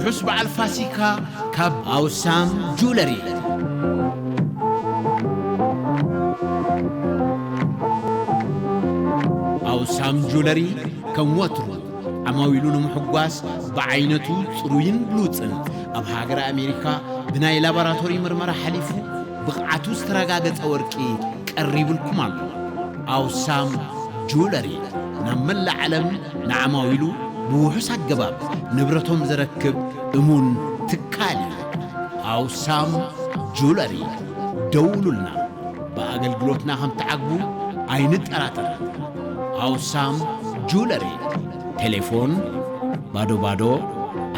ርሑስ በዓል ፋሲካ ካብ ኣውሳም ጁለሪ። ኣውሳም ጁለሪ ከም ወትሩ ዓማዊሉ ንምሕጓስ ብዓይነቱ ጽሩይን ብሉጽን ኣብ ሃገረ ኣሜሪካ ብናይ ላቦራቶሪ ምርመራ ሓሊፉ ብቕዓቱ ዝተረጋገጸ ወርቂ ቀሪቡልኩም ኣሎ። ኣውሳም ጁለሪ ናብ መላእ ዓለም ንዓማዊሉ ብውሑስ ኣገባብ ንብረቶም ዘረክብ እሙን ትካል እዩ። ኣውሳም ጁለሪ ደውሉልና። ብኣገልግሎትና ከም ትዓግቡ ኣይንጠራጠርን። ኣውሳም ጁለሪ። ቴሌፎን ባዶ ባዶ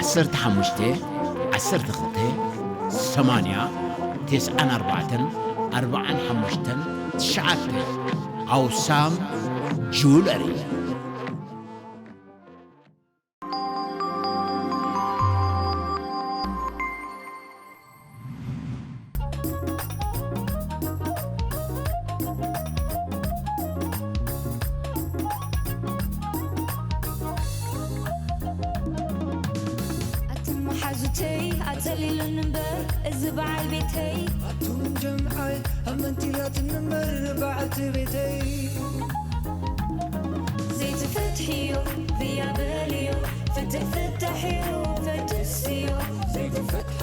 ዓሰርተ ሓሙሽተ ዓሰርተ ክልተ ሰማንያ ተስዓን ኣርባዕተን ኣርባዓን ሓሙሽተን ትሽዓተ። ኣውሳም ጁለሪ። ኣቱም መሓዙተይ ኣጸሊሉኒ እምበር እዚ በዓል ቤተይ ኣቱም ጀምዓይ ኣመንቲላትኒ እምበር በዓልቲ ቤተይ ዘይትፈትሕዮ ብያ በልዮ ፍትሕ ፍታሕ እዩ ፈትስዮ ዘይትፈትሓ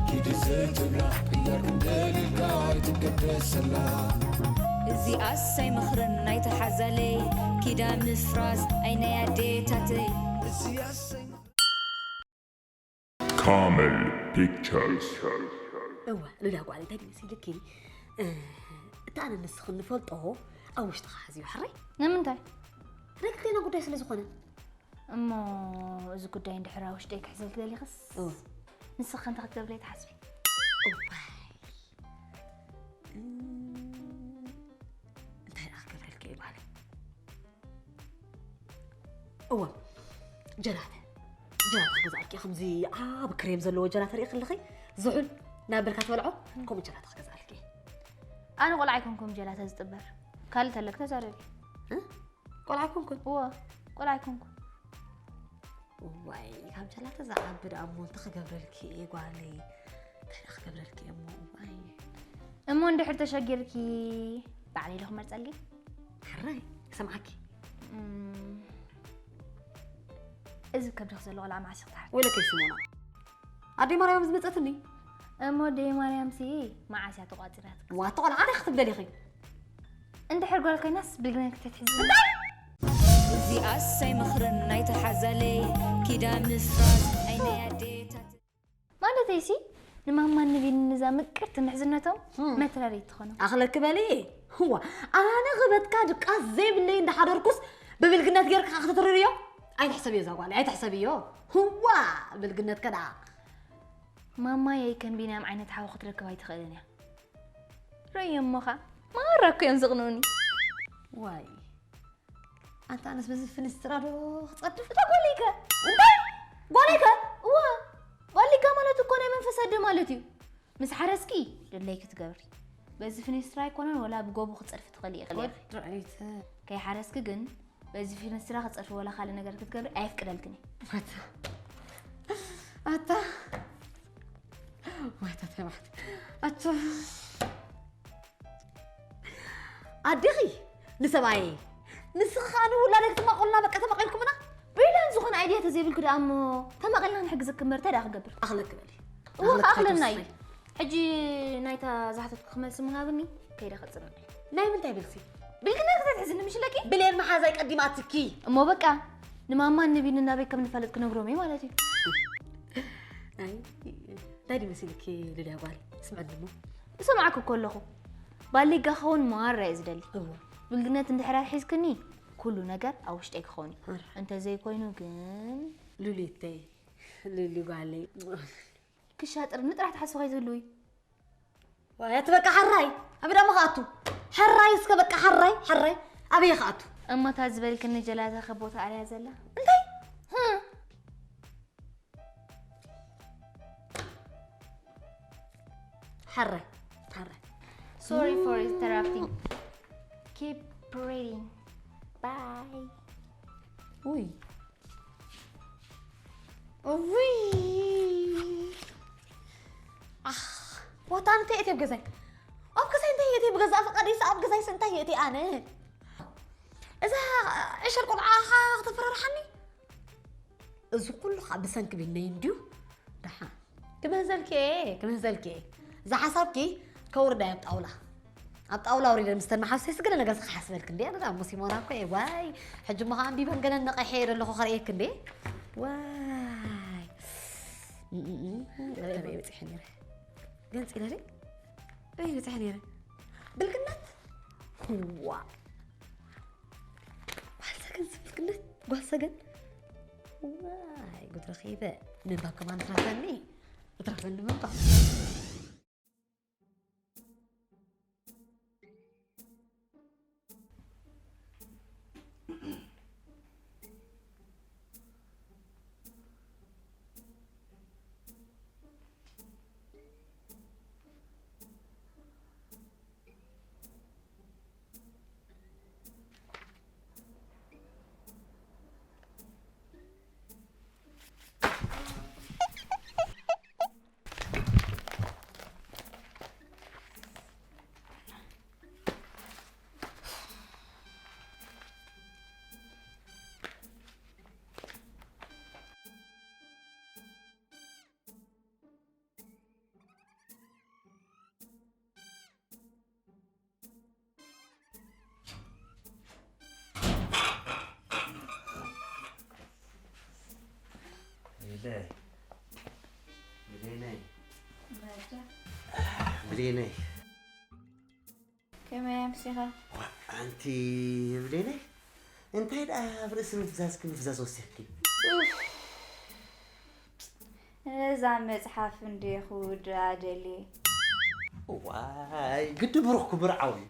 ኪዲ ዘይትብላ ቅያር ክንደልልካ ኣይትገደሰላ እዚኣስ ኣይመኽርን ኣይትሓዛለይ ኪዳ ምፍራስ ኣይ ናይ ኣዴታተይ እዚኣስ ኣይመኽርን Camel Pictures. እወ ሉላ ጓል እንታይ ድዩ መሲልኪ እታ ኣነ ንስኺ ንፈልጦ ኣብ ውሽጥኻ ሓዝዮ ሕራይ ንምንታይ ናይ ክልቴና ጉዳይ ስለ ዝኾነ እሞ እዚ ጉዳይ እንድሕር ኣብ ውሽጠይ ክሕዘልኪ ደሊኽስ እወ ንስኺ እንታይ ክትገብርለይ ትሓስቢ እዋይ እንታይ ደኣ ክገብረልኪ እየ ጓለይ እወ ጀላተ ጀላተ ክገዝኣልኪ ከምዚ ዓብ ክሬም ዘለዎ ጀላተ ርኢ ከለኺ ዝሑል ናበልካ ትበልዖ ከምኡ ጀላተ ክገዝኣልኪ ኣነ ቆልዓ ኣይኮንኩም ጀላተ ዝጥበር ካልእ ተለክ ተዛረቢ ቆልዓ ኣይኮንኩን እወ ቆልዓ ኣይኮንኩም ዋይ ካብ ጀላተ ዝዓቢ ደኣ እሞ እንታይ ክገብረልኪ እየ ጓለይ እንታይ ደኣ ክገብረልኪ እየ እሞ ዋይ እሞ እንድሕር ተሸጊርኪ ባዕለይ ዶ ክመርፀልኪ ሕራይ ክሰምዓኪ እም፣ እዚ ከብድኺ ዘሎ ቆልዓ መዓስ ክትሓር ወይለከይ ስሞና ኣደይ ማርያም ዝመፀትኒ እሞ ደይ ማርያምሲ መዓስ እያ ተቋፂራት ዋቲ ቆልዓ እንታይ ክትብለል ኢኺ እንድሕር ጓል ኮይናስ ብልግና ክትሕዝ እዚኣስ ኣይመኽርን ኣይትሓዛለይ ኪዳ ምፍራስ ኣይ ናይ ኣዴታት ማለተይሲ ንማማን ንቢን ንዛ ምቅርቲ ምሕዝነቶም መትረሪ ትኾኑ ኣኽለኪ በሊ ህዋ ኣነ ክበትካ ድቃስ ዘይብለይ እንዳሓደርኩስ ብብልግነት ጌርካ ክትትርርዮ ኣይትሕሰብዮ እዛ ጓል ኣይትሕሰብዮ ህዋ ብልግነት ከዳ ማማየይ ከም ቢንያም ዓይነት ሓው ክትረክብ ኣይትኽእልን እያ ርእዮ እሞኻ ማራ እኮ እዮም ዝቕንኡኒ ዋይ ኣንታ ኣነስ በዚ ፍንስትራ ዶ ክጸድፍ እታ ጓለይከ እንታይ ጓለይከ እዋ ጓሊጋ ማለት እኮ ናይ መንፈስ ኣደ ማለት እዩ ምስ ሓረስኪ ድለይ ክትገብሪ በዚ ፍንስትራ ኣይኮነን ወላ ብጎቦ ክጸድፊ ትኽእሊ ኢኽሊ ወድዒተ ከይሓረስኪ ግን በዚ ፍንስትራ ክጸድፊ ወላ ካልእ ነገር ክትገብሪ ኣየፍቅደልክን እዩ ማታ ኣታ ማታ ተባሕት ኣቶ ኣዴኺ ንሰብኣየ ንስኺ ከዓ ንውላደ ክትማቆልና በቃ ተማቂልኩምና ብኢለን ዝኾነ ኣይድያ ተዘይብልኪ ደኣ እሞ ተማቂልና ንሕግዝኪ እምበር እንታይ ደኣ ክገብር ኣኽለኪ በሊ እወ ክኣኽለና እዩ ሕጂ ናይታ ዝሓተትኩ ክመልሲ ምሃብኒ ከይደ ክፅንዕ ናይ ምንታይ ብልሲ ብልግና ክትሕዝኒ ምሽለኪ ብሌን መሓዛይ ቀዲማትኪ እሞ በቃ ንማማ ንቢኒ ናበይ ከም ንፋለጥ ክነግሮም እዩ ማለት እዩ ኣይ እንታይ ድዩ መሲልኪ ልልያ ጓል ስምዐኒ እሞ እሰማዕኩ እኮ ኣለኹ ባሊጋ ክኸውን ማራ እየ ዝደሊ እወ ብልግነት እንድሕር ሒዝክኒ ኩሉ ነገር ኣብ ውሽጠይ ክኸውን እዩ ኣረ። እንተዘይኮይኑ ግን ሉሊተይ ልሊ ጓለይ ክሻጥርኒ ጥራሕ ትሓስቢ ከይትህልዊ ዋይ ኣቲ በቃ ሓራይ ኣበይ ደሞ ክኣቱ ሓራይ እስከ በቃ ሓራይ ሓራይ ኣበየ ክኣቱ እሞ እታ ዝበልክኒ ጀላታ ከቦታ ኣርያ ዘላ እንታይ ሓራይ ሓራይ Sorry for interrupting. Keep reading. Bye. ውይ እውይ! ኣኽ! ዋታ እንታይ እትየ ኣብ ገዛይ? ኣብ ገዛይ እንታይ እየ እትየ? ብገዛእ ፈቃደይስ ኣብ ገዛይስ እንታይ እየ እትየ ኣነ? እዛ ዕሸል ቆልዓ ኸዓ ክተፈራርሓኒ? እዚ ኩሉ ኸዓ ብሰንኪ ቢነይ እንድዩ። ደሓን ክምህዘልኪ እየ፣ ክምህዘልኪ እየ። እዛ ሓሳብኪ ከውርዳ እየ ኣብ ጣውላ። ኣብ ጣውላ ኣውሪደ ምስ ተመሓሰስ ገለ ነገር ክሓስበልክ እንዴ? ኣነ ደኣ እሞ ሲሞና እኮ እየ። ዋይ፣ ሕጂ እሞ ከኣ ኣንቢበን ገለ ነቒሐ እየ ዘለኹ ከርእየክ እንዴ? ዋይ። እም፣ እም፣ እም፣ ኣበይ በጺሐ ነይረ? ገንጺለ ድየ? ኣበይ በጺሐ ነይረ? ብልግነት? ዋ። ጓል ሰገን ብልግነት? ጓል ሰገን? ዋይ፣ ጉድ ረኺበ። ምንባብ ከማን ትረፈኒ። ትረፈኒ ምንባብ። ኢለይ። ብሌነይ። መርጃ። ብሌነይ። ከመይ ኣምሲኻ? ዋ፣ ኣንቲ ብሌነይ፣ እንታይ ደኣ ኣብ ርእሲ ምፍዛዝኪ ምፍዛዝ ወሲኽኪ? ኡፍ። ነዛ መጽሓፍ እንዴ ክውድኣ ደልየ። ዋይ፣ ግዲ ብሩኽ ክምርዓው እዩ።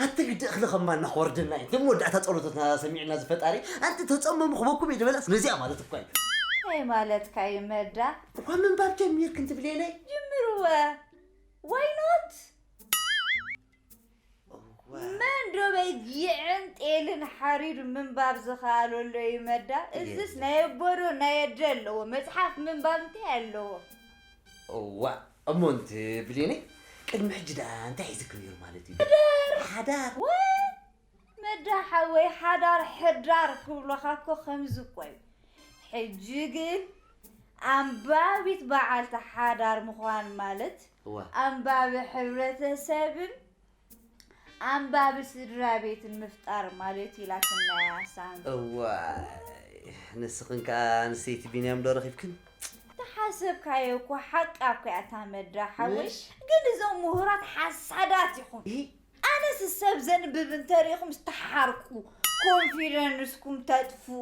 ኣቲ ግዲ እኽሊ ከማና ክወርደና እዩ። እቲ መወዳእታ ጸሎትና ሰሚዕና ዝፈጣሪ፣ ኣንቲ ተጸመሙ ክበኩም እየ ዝበላስ ነዚኣ ማለት እኳ እዩ። እንታይ ማለትካ እዩ መዳ? እኳ ምንባብ ጀሚርክ እንትብሌነይ? ጅምርወ። Why not? እዋ። መን ዶ በጊዕን ጤልን ሓሪዱ ምንባብ ዝኸኣለሉ እዩ መዳ? እዝስ የለ። ናይ ኣቦ ዶ ናይ ኣደ ኣለዎ? መጽሓፍ ምንባብ እንታይ ኣለዎ? እዋ፣ እሞ እንት ብሌነይ፣ ቅድሚ ሕጂ ደኣ እንታይ ሒዝኪ ነይሩ ማለት እዩ? ሓዳር! ሓዳር! ወ-፣ መዳ ሓወይ፣ ሓዳር ሕዳር ክብሉኻ እኮ ከምዚ እኮ እዩ። ሕጂ ግን ኣንባቢት በዓልቲ ሓዳር ምዃን ማለት እዋ። ኣንባቢ ሕብረተሰብን ኣንባቢ ስድራ ቤትን ምፍጣር ማለት እዩ ኢላትና እያ ሳሚ። እዋይ፣ ንስኽን ከኣ ኣንስተይቲ ቢንያም ዶ ረኺብክን? ተሓሰብካዮ እኮ ሓቃ እኮ እያ እታ መዳ ሓወይ። ምሽ? ግን እዞም ምሁራት ሓሳዳት ኢኹም። ኢ? ኣነስ ሰብ ዘንብብ እንተሪኢኹም ዝተሓርቁ፣ ኮንፊደንስኩም ተጥፍኡ።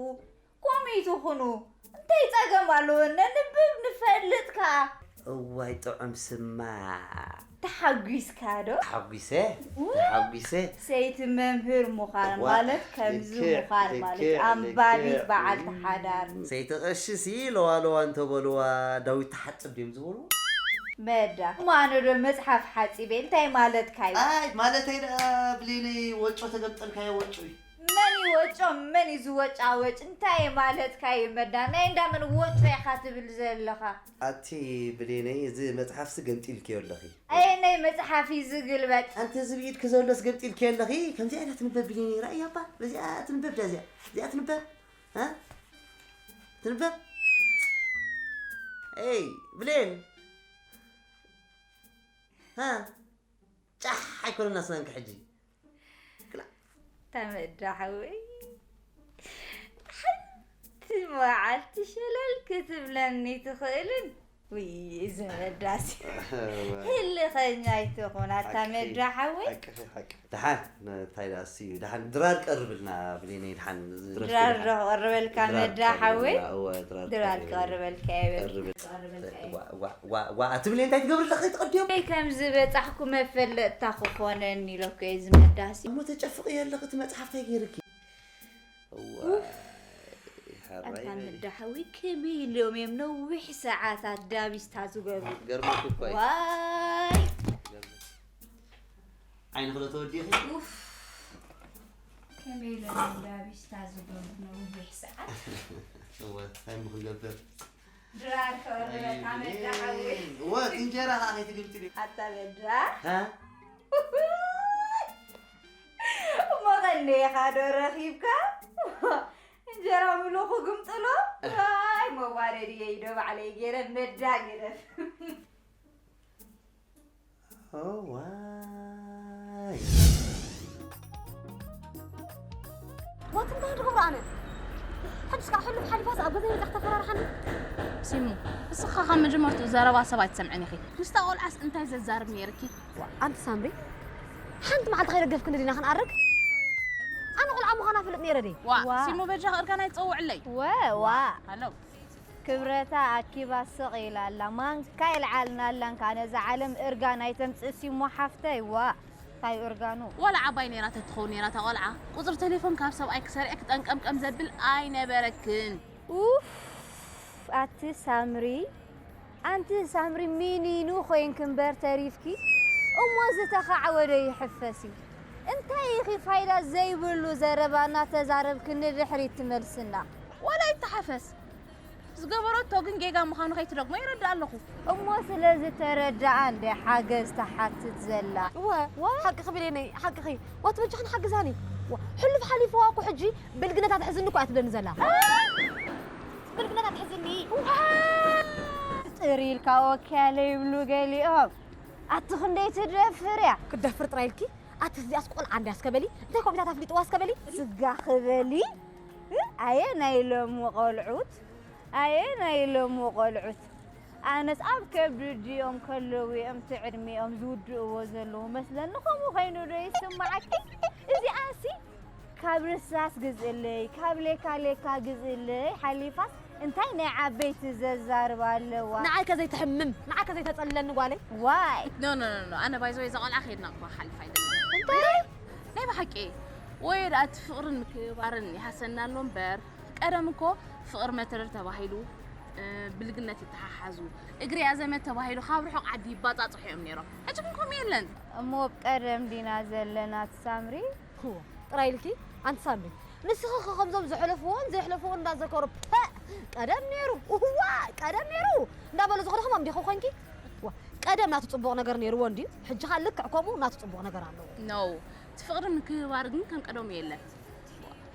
ኮሚት ኩኑ። እንታይ ጸገም ኣለዎ? ነንብብ ንፈልጥ ከኣ። እዋይ ጥዑም ስማዕ። ተሓጒስካ ዶ? ተሓጒሰ፣ ው-፣ ተሓጒሰ። ሰይቲ መምህር ምዃን ዋ፣ ማለት ከምዚ ልክዕ፣ ምዃን ማለት እዩ። ልክዕ፣ ኣንባቢት ልክዕ። በዓልቲ ሓዳር። ሰይቲ ቀሺ ሲ ለዋ ለዋ እንተበልዋ ዳዊት ትሓጽብ ድዮም ዝበልዎ? መዳ። እሞ ኣነ ዶ መጽሓፍ ሓጺበ? እንታይ ማለትካ እዩ? ኣይ፣ ማለተይ ደኣ ብሌነይ ወጮ ተገምጠልካዮ ወጮ እዩ። መን እዩ ወጮ? መን እዩ ዝወጫወጭ? እንታይ ማለትካ እዩ መዳ? ናይ እንዳ መን ወጮ ኢኻ ትብል ዘለኻ? ኣቲ ብሌነይ፣ እዚ መጽሓፍሲ ገምጢልክዮ ኣለኺ። ኣየናይ መጽሓፍ እዩ ዝግልበጥ? ኣንቲ እዚ ብኢድኪ ዘሎስ ገምጢልክዮ ኣለኺ። ከምዚኣ ኢላ ትንበብ ብሌነይ፣ ራእያ እባ። በዚኣ ትንበብ ዳ እዚኣ። እዚኣ ትንበብ። ሃ? ትንበብ። ኤይ፣ ብሌን። ሃ? ጫሕ ኣይኮነን ኣስናንኪ ሕጂ። ክላ-፣ ተመዳ ሓወይ፣ ሓንቲ መዓልቲ ሸለል ክትብለኒ ትኽእልን? ውይ፣ እዚ መዳሲ ህልኸኛ ኣይትኹን፣ ኣታ ሓቂ፣ መዳ ሓወይ። ሓቂ፣ ሓቂ። ደሓን፣ እንታይ ደኣ እሱ እዩ። ደሓን ድራር ቀርብልና፣ ብሌነይ፣ ደሓን ድራር ድራር ዶ ክቐርበልካ ድራር መዳ ሓወይ? ቀርብልና፣ እወ፣ ድራር ድራር ቀርብልና። ክቐርበልካ እየ በል። ቀርብል። ቀርበልካ እየ። ዋ፣ ዋ፣ ዋ፣ ዋ፣ ኣቲ ብሌን እንታይ ትገብሪ ኣለኺ? ትቐድዮም? ከይ ከም ዝበጻሕኩ መፈለጥታ ክኾነኒ ኢለ እኮ እየ ዝመዳሲ። እሞ ተጨፍቕዮ ኣለኺ፣ እቲ መጽሓፍ እንታይ ገይርኪ? እዋ፣ ኡፍ። ሓራይ ኣታ በሊ። መዳ ሓወይ፣ ከመይ ኢሎም እዮም ነዊሕ ሰዓታት ዳቢስታ ዝገብሩ? ገርመኪ እኮ እዩ። ዋይ። ገርመኪ። ዓይንኺ ዶ ተወዲእኺ? ኡፍ። ከመይ ኢሎም እዮም ዳቢስታ ዝገብሩ ነዊሕ ሰዓት? እወ፣ እንታይ እሞ ክንገብር? ድራር ከወርደካ መዳ ሓወይ። እወ እቲ እንጀራ ከዓ ከይትግብቲ ድዩ? ኣታ መዳ። ሃ? እሞ ቀንዴኻ ዶ ረኺብካ? እንጀራ ምሉኹ ግምጥሎ? ዋይ መዋረድየይ ዶ ባዕለይ ገይረ መዳ ገይረ። እዋይ። ዋት እንታይ ትገብሩ ኣነ? ሕጅስ ከዓ ሕሉፍ ሓሊፋስ ኣብ ገዛይ መፅኣ ተፈራርሓኒ። ሲሙ፣ እስኻ ካብ መጀመርትኡ ዘረባ ሰብ ኣይትሰምዕን ኢኺ። ምስታ ቆልዓስ እንታይ ዘዛርብ ነይርኪ? ዋ፣ ኣንቲ ሳምሪ፣ ሓንቲ መዓልቲ ከይደገፍክኒ ዲና ክንኣርግ? ኣነ ቆልዓ ምዃና ፍልጥ ነይረ ድየ? ዋ፣ ሲሙ በጃ እርጋን ኣይትፀውዕለይ። ወ ዋ ሃለው። ክብረታ ኣኪባ ስቕ ኢላ ኣላ። ማንካ የልዓልና ኣላንካ ነዛ ዓለም እርጋን ኣይተምፅእ ሲሞ ሓፍተይ ዋ። እንታይ እርጋኑ? ዋላ ዓባይ ነይራ ተትኸውን ነይራ እታ ቆልዓ ቁፅሪ ቴሌፎን ካብ ሰብኣይ ክሰርዕኪ ጠንቀምቀም ዘብል ኣይነበረክን። ኡፍ ኣቲ ሳምሪ ኣንቲ ሳምሪ ሚኒኑ ኮይንኪ እምበር ተሪፍኪ እሞ ዝተኻዕወ ዶ ይሕፈስ እዩ እንታይ ኢኺ ፋይዳ ዘይብሉ ዘረባ እናተዛረብኪ ንድሕሪት ትመልስና ዋላ ይተሓፈስ ዝገበረቶ ግን ጌጋ ምዃኑ ከይትደግሞ ይረዳ ኣለኹ። እሞ ስለ ዝተረድኣ እንደ ሓገዝ ትሓትት ዘላ እወ ሓቅኺ ብሌነይ ሓቅኺ ዋት በጃኽን ሓግዛኒ ዋ፣ ሕሉፍ ሓሊፍዋ እኮ ሕጂ ብልግነታ ትሕዝኒ እኮ እያ ትብለኒ ዘላ ብልግነታ ትሕዝኒ ጥር ኢልካ ወኪያ ለይብሉ ገሊኦም ኣቲ ክንደይ ትደፍር እያ ክደፍር ጥራይ ኢልኪ ኣቲ እዚኣስ ቆልዓ እንድያ እስከ በሊ እንታይ ኮሚታት ኣፍሊጥዋ እስከ በሊ ስጋ ክበሊ ኣየ ናይ ሎሚ ቆልዑት ኣየ ናይ ሎሚ ቆልዑት ኣነስ ኣብ ከብዲ ድኦም ከለዉ እዮም እቲ ዕድሚኦም ዝውድእዎ ዘለዉ መስለኒ ከምኡ ኮይኑ ዶ ይስማዓኪ እዚኣሲ ካብ ርሳስ ግዝእለይ ካብ ሌካ ሌካ ግዝእለይ ሓሊፋስ እንታይ ናይ ዓበይቲ ዘዛርባ ኣለዋ ንዓይ ከዘይትሕምም ንዓይ ከዘይተፀልለኒ ጓለይ ዋይ ኖ ኖ ኖ ኖ ኣነ ባይዘወይ እዛ ቆልዓ ከየድነቕኳ ክሓልፍ ኣይደልን እንታይ ናይ ብሓቂ ወይ ደኣ እቲ ፍቕርን ምክብባርን ይሃሰና ኣሎ እምበር ቀደም እኮ ፍቕሪ መትረር ተባሂሉ እ፣ ብልግነት ይተሓሓዙ እግሪ ያዘመት ተባሂሉ ካብ ርሑቕ ዓዲ ይባጻጽሑ እዮም ነይሮም ሕጂ ግን ከምኡ የለን እሞ ኣብ ቀደም ዲና ዘለና ትሳምሪ ክዎ ጥራይ ኢልኪ ኣንቲ ሳምሪ ንስኺ ኸ ከምዞም ዘሕለፍዎን ዘሕለፍዎን እንዳዘከሩ ፐ ቀደም ነይሩ እዋ ቀደም ነይሩ እንዳበሉ ዝኸድኹም ኣምዲኹ ኮንኪ ዋ፣ ቀደም ናቱ ፅቡቕ ነገር ነይርዎ እንድዩ ሕጂ ኸ ልክዕ ከምኡ ናቱ ፅቡቕ ነገር ኣለዎ ነው እቲ ፍቕሪ ምክብባር ግን ከም ቀደሙ የለን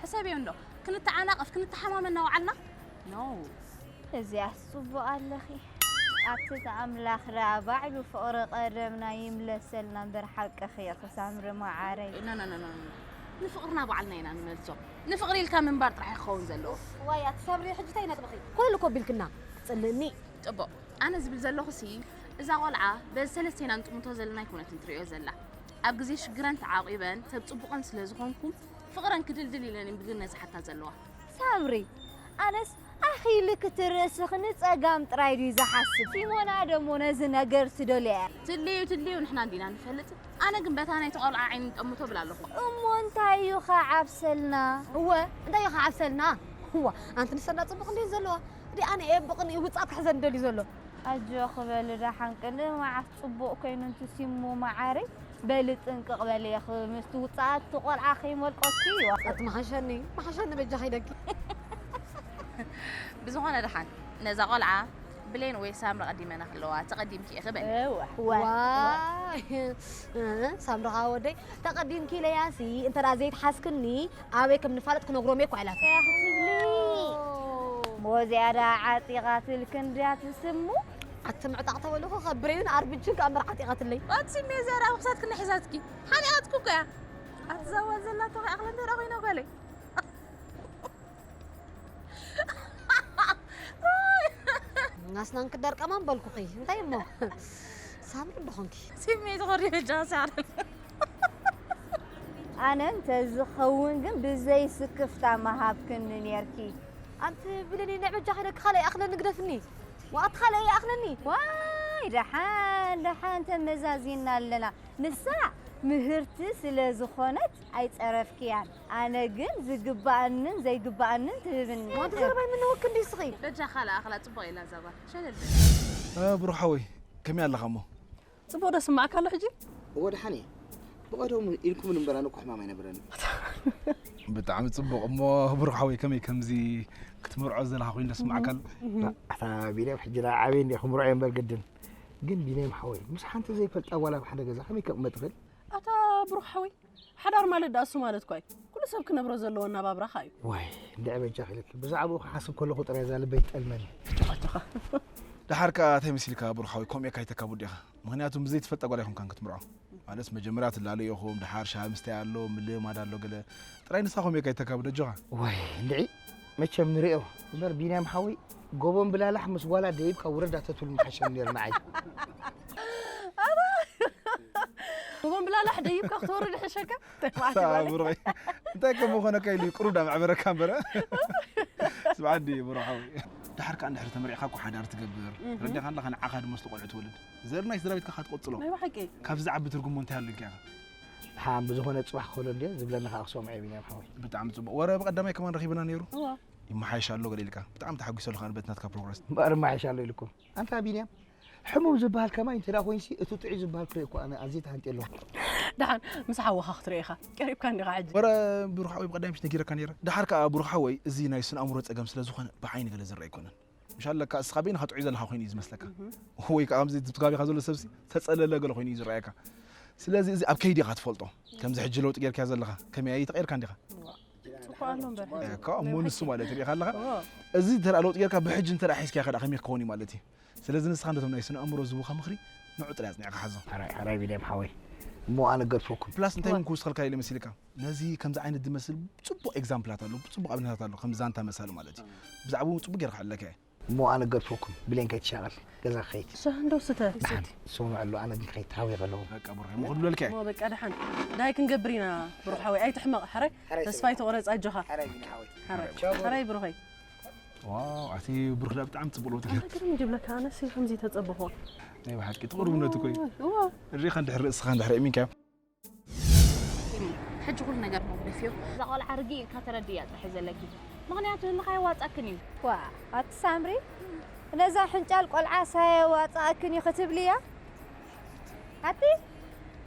ሕሰብዮ እንዶ ክንተዓናቐፍ ክንተሓማመ እናወዓልና ነው እዚኣስ ጽቡቕ ኣለኺ ኣቲ ኣምላኽ ደኣ ባዕሉ ፍቕሪ ቀደምና ይምለሰልና እምበር ሓቅኺ ኢኺ ሳምሪ መዓረይ ኖ ኖ ኖ ኖ ንፍቕርና ባዕልና ኢና ንመልሶ ንፍቕሪ ኢልካ ምንባር ጥራሕ ክኸውን ዘለዎ ዋይ ኣቲ ሳምሪ ሕጂ እንታይ ነጥብኺ ኩሉ ኮቢልክና ጽልእኒ ጽቡቕ ኣነ ዝብል ዘለኹ ሲ እዛ ቆልዓ በዚ ሰለስቴና ንጥምቶ ዘለና ኣይኮነትን ትሪኦ ዘላ ኣብ ግዜ ሽግረን ተዓቂበን ሰብ ጽቡቐን ስለ ዝኾንኩም ፍቕረን ክድልድል ኢለን ብግነት ዝሓታ ዘለዋ ሳምሪ ኣነስ ኣኺልክ ትርእስኽ ንጸጋም ጥራይ ድዩ ዝሓስብ ሲሞና ደሞ ነዚ ነገር ትደልያ እያ ትልዩ ትልዩ ንሕና እንዲና ንፈልጥ ኣነ ግን በታ ናይቲ ቆልዓ ዓይኒ ንጠምቶ ብል ኣለኹ እሞ እንታይ እዩ ኸዓብሰልና እወ እንታይ እዩ ኸዓብሰልና እዋ ኣንቲ ንሰና ጽቡቕ እንዴት ዘለዋ ዲ ኣነ እየ ብቕንኢ ውጻት ክሕዘን ደልዩ ዘሎ ኣጆ ክበል ደሓን ቅድሚ መዓስ ጽቡቕ ኮይኑ እንትሲሙ መዓረይ በሊ ጥንቅቕ በሊ ኢኺ ምስቲ ውጽኣት እቲ ቆልዓ ከይመልቀኪ እዩ ኣቲ መሓሸኒ መሓሸኒ በጃኺ ኢለኪ ብዝኾነ ደሓን ነዛ ቆልዓ ብሌን ወይ ሳምሪ ቀዲመና ከለዋ ተቐዲምኪ ኢኺ በሊ እወ ዋይ ሳምሪ ከዓ ወደይ ተቐዲምኪ ኢለያሲ እንተ ደኣ ዘይትሓዝክኒ ኣበይ ከም ንፋለጥ ክነግሮም እየ እኳ ኢላት ከያ ክትብሊ ሞዚያ ደኣ ዓጢቓትልክን ድያ ትስሙ ኣቲ ምዕጣቕ ተበልኹ ከብረዩን ኣርብጅን ከኣ እምበር ዓጢቓትለይ ኣቲ ሜዝያ ደኣ ኣብ ክሳድክን ሒዛትኪ ሓኒቓትኩ እኮ እያ ኣቲ ዛዋ ዘላቶ ከይኣኽለ እንተ ደኣ ኮይና ጓለይ ናስናን ክደርቀማን በልኩኺ እንታይ እሞ ሳምሪ እንደኾንኪ ስሜት ኾሪ በጃ ሳዕረ ኣነ እንተዝኸውን ግን ብዘይ ስክፍታ ምሃብክኒ ኔርኪ ኣንቲ ብለኒ ንዕ በጃ ከይደኪ ካልኣይ ኣኽለኒ ግደፍኒ ዋኣቲ ካልኣይ ኣኽለኒ ዋይ ደሓን ደሓን ተመዛዚና ኣለና ንሳ ምህርቲ ስለ ዝኾነት ኣይጸረፍክያን ኣነ ግን ዝግባኣንን ዘይግባኣንን ትህብኒ ዋንቲ ዘረባይ ምነወክ እንዲ ስኺ በጃ ካልኣ ኣኽላ ጽቡቕ ኢላ ዘባ ሸለል ብሩሓወይ ከመይ ኣለኻ እሞ ጽቡቕ ዶ ስማዕካ ኣሎ ሕጂ? እወ ደሓን እየ። ብቐደሙ ኢልኩምን እምበር ኣነ እኮ ሕማም ኣይነበረንን። ብጣዕሚ ጽቡቕ። እሞ ብሩኽ ሓወይ፣ ከመይ ከምዚ ክትምርዖ ዘለኻ ኮይኑ ደስምዓካ ኣሎ? ኣታ ቢንያም፣ ሕጂ ንዓ ዓብየ እንድየ ክምርዖ እየ እምበር ግድን። ግን ቢንያም ሓወይ፣ ምስ ሓንቲ ዘይፈልጣ ጓል ኣብ ሓደ ገዛ ከመይ ከቕመጥ ይኽእል? ኣታ ብሩኽ ሓወይ፣ ሓዳር ማለት ደኣ እሱ ማለት እኳ እዩ። ኩሉ ሰብ ክነብሮ ዘለዎ ኣነባብራኻ እዩ። ዋይ፣ እንድዒ በጃኺ ኢለኪ። ብዛዕባኡ ክሓስብ ከለኹ ጥራይ እዛ ልበይ ትጠልመኒ። ጨዋታኻ። ደሓር ከኣ እንታይ መሲልካ ብሩኽ ሓወይ፣ ከምኡ እየ ካይተካ ቡዴኻ። ምኽንያቱ ምስ ዘይትፈልጣ ጓል ኣይኮንካን ክትምርዖ። ማለት መጀመርያ ትላለዩ ኢኹም፣ ደሓር ሻሂ ምስታይ ኣሎ፣ ምልማድ ኣሎ ገለ። ጥራይ ንስኻ ከምኡ እየ ካይተካ ቡዴ፣ ኣጆኻ። ዋይ፣ እንድዒ መቸም ንርእዮ። እምበር ቢንያም ሓወይ፣ ጎቦን ብላላሕ ምስ ጓላ ደይብካ ውረድ ኣተትብሉ ምሓሸኒ ነይሩ ንዓይ። ጎቦን ብላላሕ ደይብካ ክትወርድ ይሕሸካ? እንታይ ማለት እዩ? ኣታ ብሩኸይ፣ እንታይ ከም ምኾነካ ኢሉ እዩ ቅሩብ ዳ መዕበረካ እምበር። ስምዓኒ ብሩኽ ሓወይ። ደሓር ከኣ እንድሕር ተመሪዕካ እኮ ሓዳር ትገብር። እህ። ረዲኻ ኣለኻ፣ ንዓኻ ድማ ምስቲ ቆልዑ ትወልድ። ዘር ናይ ስድራ ቤትካ ከኣ ትቕጽሎ። ናይ ብሓቂ። ካብዚ ዝዓቢ ትርጉም እንታይ ኣሎ ኢልካ ኢኻ? ሓም ብዝኾነ ጽባሕ ክኸሎ እንድየ ዝብለኒ ከኣ ክሰምዖ እየ ቢንያም ሓወይ። ብጣዕሚ ጽቡቕ። ወረ ብቐዳማይ ከማን ረኺብና ነይሩ። እዋ። ይመሓየሽ ኣሎ ገለ ኢልካ። ብጣዕሚ ተሓጒሰ ኣለኹ ኣነ በቲ ናትካ ፕሮግረስ። እምበኣር ይመሓየሽ ኣሎ ኢልኩም። ኣንታ ቢንያም፣ ሕሙም ዝበሃል ከማይ እንተ ደኣ ኮይንሲ፣ እቲ ጥዑይ ዝበሃል ፍረ እኮ ኣነ ኣዝየ ተሃንጥየ ኣለኹ። ደሓን ምስ ሓወኻ ክትርኢ ኢኻ። ቀሪብካ እንዲኻ ሕጂ። ወረ ብሩኽ ሓወይ ብቐዳይ ምሽ ነጊረካ ነይረ። ደሓር ከኣ ብሩኽ ሓወይ፣ እዚ ናይ ስነ ኣእምሮ ጸገም ስለ ዝኾነ ብዓይኒ ገለ ዝረኣ ኣይኮነን። ምሽ ኣለካ እስኻ በይንኻ ጥዑይ ዘለኻ ኮይኑ እዩ ዝመስለካ። እህ። ወይ ከኣ ከምዚ እቲ ከባቢኻ ዘሎ ሰብሲ ተጸለለ ገለ ኮይኑ እዩ ዝረኣየካ። ስለዚ እዚ ኣብ ከይዲ ኢኻ ትፈልጦ። ከምዚ ሕጂ ለውጢ ጌርካዮ ዘለኻ፣ ከመይ ኣይተቐየርካ እንዲኻ? እዋ። ጽቡቕ ኣሎ እምበር ሕጂ። እኮ እሞ ናይ ንሱ ብሓቂ። ማለት ርኢኻ ኣለኻ? እዎ። እዚ እንተ ደኣ ለውጢ ጌርካ ብሕጂ እንተ ደኣ ሒዝካዮ ከኣ ከመይ ክኸውን እዩ ማለት እዩ? ስለዚ ንስኻ ነቶም ናይ ስነ ኣእምሮ ዝህቡኻ ምኽሪ ንዑ ጥራይ ኣጽኒዕካ ሓዞ። ሕራይ፣ ሕራይ ቢንያም ሓወይ። እሞ ኣነ ገድፈኩም። ፕላስ እንታይ እውን ክውስኸልካ ኢለ መሲልካ? ነዚ ከምዚ ዓይነት ዝመስል ጽቡቕ ኤግዛምፕላት ኣሎ፣ ጽቡቕ ኣብነታት ኣሎ፣ ከም ዛንታ መሳሊ ማለት እዩ። ብዛዕባኡ እውን ጽቡቕ ጌርካ ኣለካ እየ። እሞ ኣነ ገድፈኩም፣ ብሌን ከይትሻቐል፣ ገዛ ክኸይድ። ሻሂ እንደው ስተ። ደሓን፣ ስምዑ ኣሎ፣ ኣነ ግን ከይድ፣ ተሃዊኸ ኣለኹ። በቃ ብሩኸይ፣ እሞ ክብለልካ እየ። እሞ በቃ ደሓን። ዳይ ክንገብር ኢና፣ ብሩኽ ሓወይ፣ ኣይትሕመቕ፣ ሕራይ። ሕራይ ተስፋ ስምዑ። ኣይትቑረጽ፣ ኣጆኻ። ሕራይ ቢኒ ሓወይ። ሕራይ። ቻው። ሕራይ ብሩኸይ። ዋው፣ ኣቲ ብሩኽ ዳ ብጣዕሚ ጽቡቕ ለውጢ ኣነ ጌርካ። ግርም ይብለካ፣ ኣነስ ከምዚ ተጸበኹ። ናይ ብሓቂ ትቕርብነቱ እኮ እዩ። እዋ። ርኢኻ እንድሕር ርእስኻ እንድሕር ኣእሚንካዮ። ሲሚ፣ ሕጂ ኩሉ ነገር መጉደፍዮ። እዛ ቆልዓ ርግእ ኢልካ ተረድእያ ጥራሕ እዩ ዘለኪ። ምኽንያቱ ህልኻ የዋጻክን እዩ። ዋ፣ ኣቲ ሳምሪ፣ ነዛ ሕንጫል ቆልዓ ሳየዋጻእክን እዩ ክትብልያ? ኣቲ፣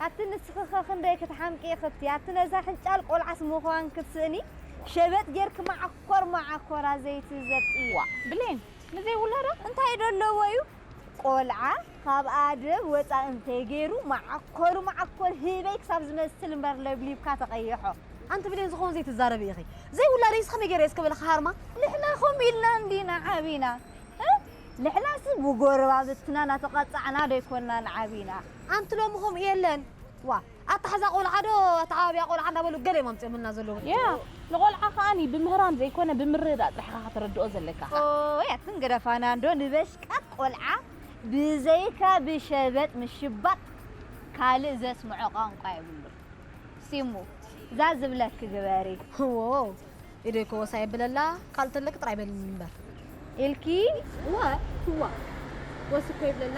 ኣቲ ንስኺ ኸ ክንደይ ክትሓምቂ ኢኽቲ? ኣቲ ነዛ ሕንጫል ቆልዓስ ምዃን ክትስእኒ፣ ሸበጥ ጌርኪ መዓኮር መዓኮራ ዘይቲ ዘብጥያ። ዋ፣ ብሌን፣ ንዘይውለዳ እንታይ ዶ ኣለዎ እዩ? ቆልዓ ካብ ኣደብ ወጻኢ እንተይገይሩ፣ መዓኮር መዓኮር ህበይ ክሳብ ዝመስል እምበር ለብሊብካ ተቐይሖ። ኣንቲ ብሌን፣ ዝኾን ዘይትዛረቢ ኢኺ። ዘይውላደይስ ከመይ ገይረ እስከ በለ ክሃርማ? ንሕና ከምኡ ኢልና እንዲና ዓቢና። እ? ንሕናስ ብጎረባብትና እናተቐጻዕና ዶ ኣይኮንናን ዓቢና? ኣንቲ ሎሚ ከምኡ የለን። ዋ፣ ኣታሕዛ ቆልዓ ዶ ኣተዓባብያ ቆልዓ እናበሉ ገለ እዮም ኣምጺኦምልና ዘለዉ። ያ፣ ንቆልዓ ከኣኒ ብምህራም ዘይኮነ ብምርድዳእ ጥራሕ ኢኻ ከተረድኦ ዘለካ። ኦይ፣ ኣትን ገደፋና እንዶ ንበሽቃት ቆልዓ ብዘይካ ብሸበጥ ምሽባጥ ካልእ ዘስምዖ ቋንቋ የብሉን። ሲሙ፣ እዛ ዝብለኪ ግበሪ። እዎ፣ ኢደይ እኮ ወሳ የብለላ፣ ካልእ ተለኪ ጥራይ በልኒ እምበር። ኢልኪ? እወ፣ እዋ። ወስ እኮ ይብለላ።